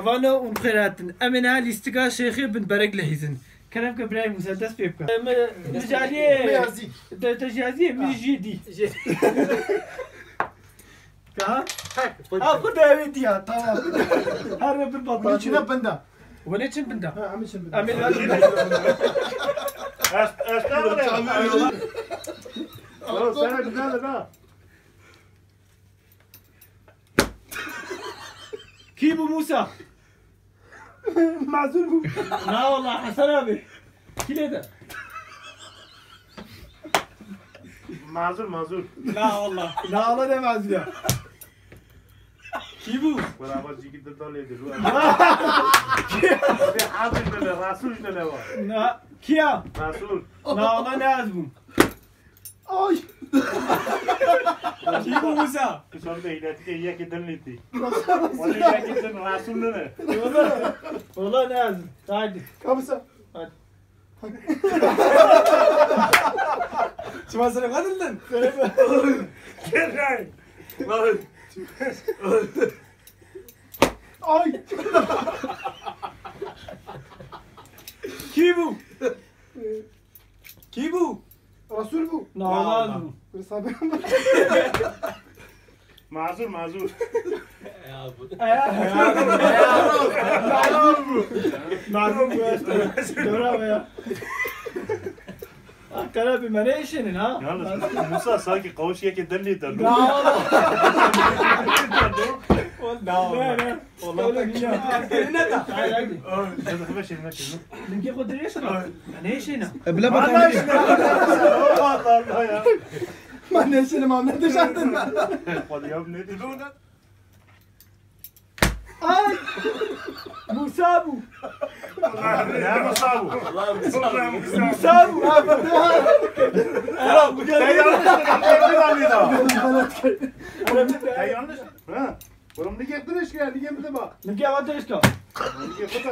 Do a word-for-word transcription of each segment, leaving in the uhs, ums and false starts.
Vana û xêratin. Em ê niha lîstika şêxê bin berek lihîzin. Kerem ke birayê Mûsa dest pê bike. Em, e, mi ji aliyê Beyazî. Te, te ji yaziyê, min jî dî. Ka? Ha, xwe de ew ê diya, tamam. Her ne bir Bunun batal. içine benda. Wele çin binda. Ha, em için benda. Em ê lazim. Estağfurullah. Sana güzel ha. Kî bû Mûsa? Mazur bû. Na wallah, Hesen abi. Kî lê de? Mazur, mazur. Na wallah. Na wallah ne mazur ya. Kî bû? Beraber cîgî dil dalê de. Hazır ne, Rasul ne ne var? Na, kiya? Rasul. Na wallah ne az bû. Ay! Kî bû Mûsa? Kişan de hîletî ke yekê din lîtî. Wala yekê din Rasul nene. Wala ne yazın. Haydi. Kamisa. Haydi. Çima sene kadın din? Kerray. Ay! Kî bû? Kî bû? Resul bû. Na, na, na. Resul bû. Mazur, mazur. Mazur bû. Mazur bû. Doğru abi ya. Hakikaten bir mene işinin ha. Yalnız Musa sanki kavuş yeke delli de. Na, na. Ne, ne? Öyle bir şey. Hayır, hayır. Lingê xwe dirêj kir. Ne işê ne? E, bile bak. Allah Allah ya. Ma ne işê ne, ma ne dişandin? Ay! Musa bû. Ne Musa bû? Musa bû. Musa bû. Sen yanlış dedin. Sen yanlış. Ha? Oğlum, ne getirmiş ki? Ne getirdi bak? Ne getirdi işte? Ne getirdi?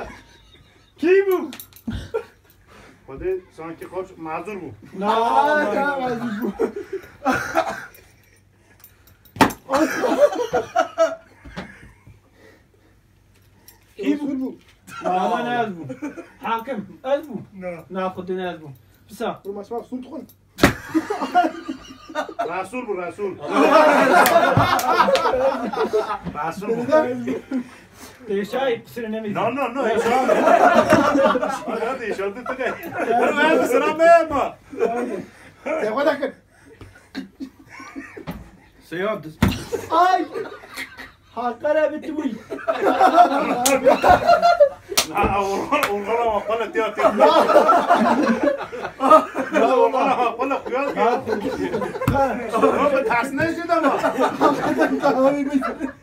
Kî bû? Hadi sanki koç mazur bû. Na, na, mazur bû. Kî bû? Na, na, ne ez bû. Hakim, ez bû. Na. Na, xwedê ne ez bû. Pisa. Dur, maçma, sun tukun. Rasul bû, Rasul. Rasul bû. Têşayî pisirê nemî. No, no, no, êşa. Hadi êşa tu tine. Dur, ben sıra mı yapma? Sen o da kır. Seyad. Ay! Hakara bitti bu. Ha, Orhan, Orhan ama bana diyor, diyor. Ya Orhan ama bana kuyar diyor. Ama tersine işte de ama.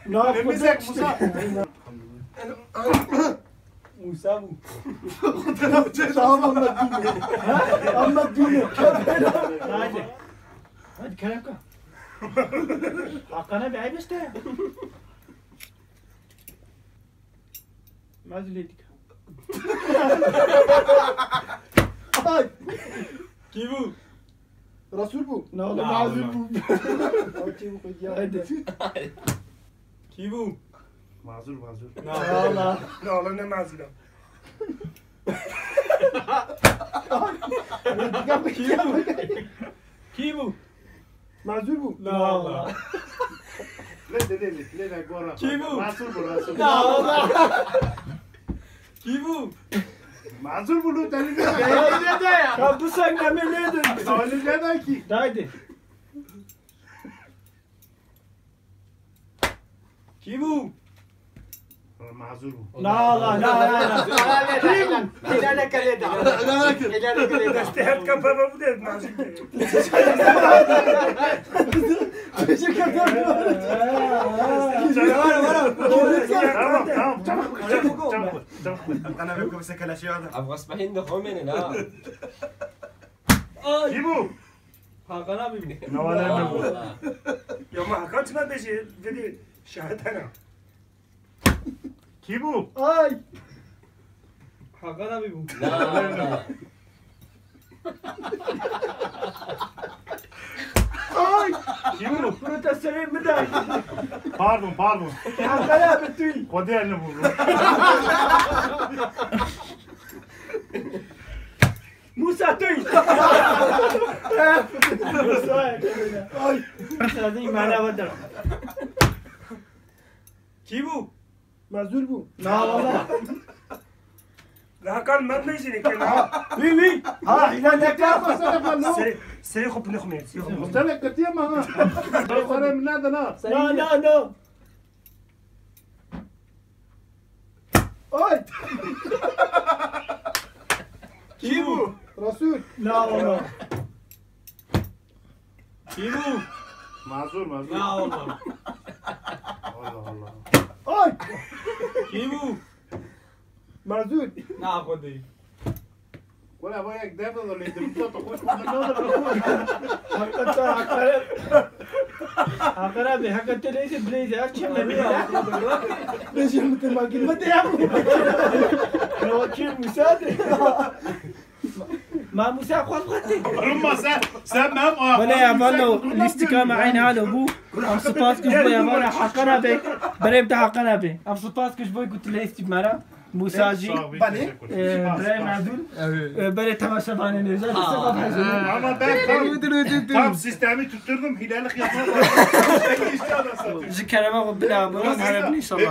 Ne yapacak Musa? Musa bu. Tamam, Ahmet Dine. Ahmet Dine. Hadi. Hadi Kerem ka. Hakan'a bir ayıp işte. Mazur lê dike. Ay. Kî bû? Resul bû. Na, na, Resul bû. Ay, kî bû? Hadi. Kî bû? Mazur, mazur. Na, na. Na, na, ne mazur. Kî bû? Kî bû? Mazur bû. Na, na. Lê de, lê, lê, lê de gora. Kî bû? Rasul bû, Rasul. Na, na. Kî bû? Mazur bû, lê de, lê de. Lê de ya. Ya bu sen ne mi lê de? Öyle ne de ki? Haydi. Kî bû? Mazur bû. Na, na, na, na, na. Kî bû? Hîlale kelê da. Hîlale kelê da. Destê hepka peve bû de, mazur bû. Teşekkür ederim. Tamam, tamam, çabuk, çabuk, çabuk, çabuk. Kana be ko se kala şey adam. Ev xwespehîn de xomênin ha. Kî bû? Hakan abi mi? Ne var, ne var? Ya ma Hakan çima bêjî, vêdî şahid hene. Kî bû? Ay! Hakan abi bû. Na, na. Ay! Kî bû? Bunu te serê min de. Pardon, pardon. Heqere bi tu yî. Xwedê eline vurdu. Musa tu yî. Musa. Ay. Musa, zî mana ve de. Kî bû? Mezûr bû. Na, wala. Hakan, me nêjîne ke na. Wî, wî. Ha, hîla neke. Serê, serê xwe pinê xwe mêr. Serê xwe. Musterek ketiye ma ha. Xware min nade na. Na, na, na. Oy! Kî bû? Resul. Na, wala. Kî bû? Mazur, mazur. Ya Allah. Allah Allah. Ay! Kî bû? Mazur. Na, Xwedê. Wala, bu yek derdi da lê, dim, da, da, da. Hakikaten, hakikaten. Hakikaten abi, hakikaten neyse, bileydi, aç hemen ya. Beşir mi tırmak, gitme de ya. Ya, kim, müsaade. Ma Musa xwe xwetê. Rûma se, se mem a. Wele ya valo, lîstika me eyn halo bû. Em spas kir ji bo ya valo Hakan abi. Berê te Hakan abi. Em spas kir ji bo ku tu lê stîp me re. Musa jî. Belê. Ee, Brahim Abdul. Ee, berê temaşevanê nêze. Ama ben tam, tam sistemi tutturdum. Hilelik yapma. Ji kerema xwe bila abone, herebin inşallah.